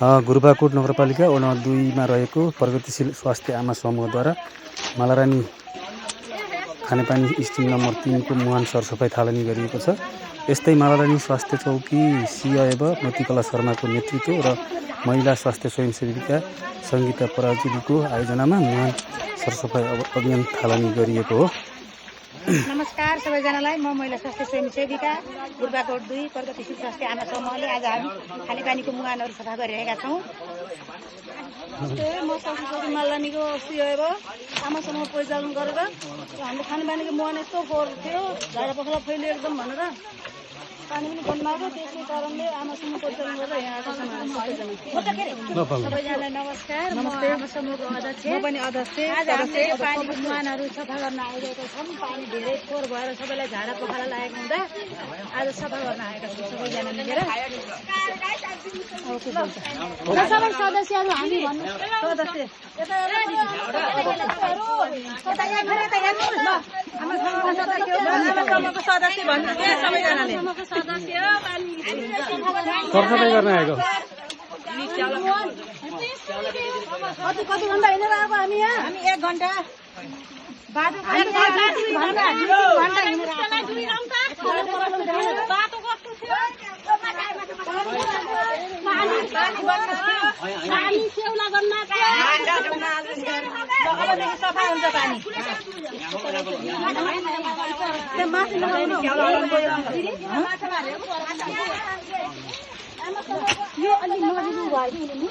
गुरुबाकोट नगरपालिका वडा 2 मा रहेको प्रगतिशील स्वास्थ्य आमा समूहद्वारा मालारानी खानेपानी स्टिम नम्बर 3 को मुहान सरसफाई थालनी गरिएको छ। यस्तै मालारानी स्वास्थ्य चौकी सिअएब मतिकला शर्माको नेतृत्व र महिला स्वास्थ्य स्वयंसेविका सङ्गीता पराजुलीको आयोजनामा मुहान सरसफाई अभियान थालनी गरिएको हो। नमस्कार सबैजनालाई, म महिला स्वास्थ्य स्वयंसेविका गुरुबाकोट 2 प्रगतिशील स्वास्थ्य आमा समूहले आज हामी खानेपानीको मुहानहरू सफा गरिरहेका छौँ। म स्वास्थ्य मालारानीको सिअएब आमा समूह परिचालन गरेर हाम्रो खानेपानीको मुहान यस्तो फोहोर थियो, झाडा पखाला फैलियो एकदम भनेर पानी पनि बन्द भएको, त्यसै कारणले आमा समूह परिचालन गरेर यहाँ आएका छौँ। सबैजनालाई नमस्कार, म आमा समूहको अध्यक्ष, म पनि अध्यक्ष। आज हामीले पानीको मुहानहरू सफा गर्न आइरहेका छौँ। पानी धेरै फोहोर भएर सबैलाई झाडा पखाला लागेको हुँदा आज सफा गर्न आएका छौँ सबैजना मिलेर। सबै सदस्यहरू हामी भन्नु सदस्य सदस्य भन्नु सबैजनाले सरसफाई गर्न आएको। कति घन्टा हिँडेर आएको हामी यहाँ? हामी 1 घन्टा बाटो सेउला गर्न सफा हुन्छ पानी। यो अलि नजिक भयो नि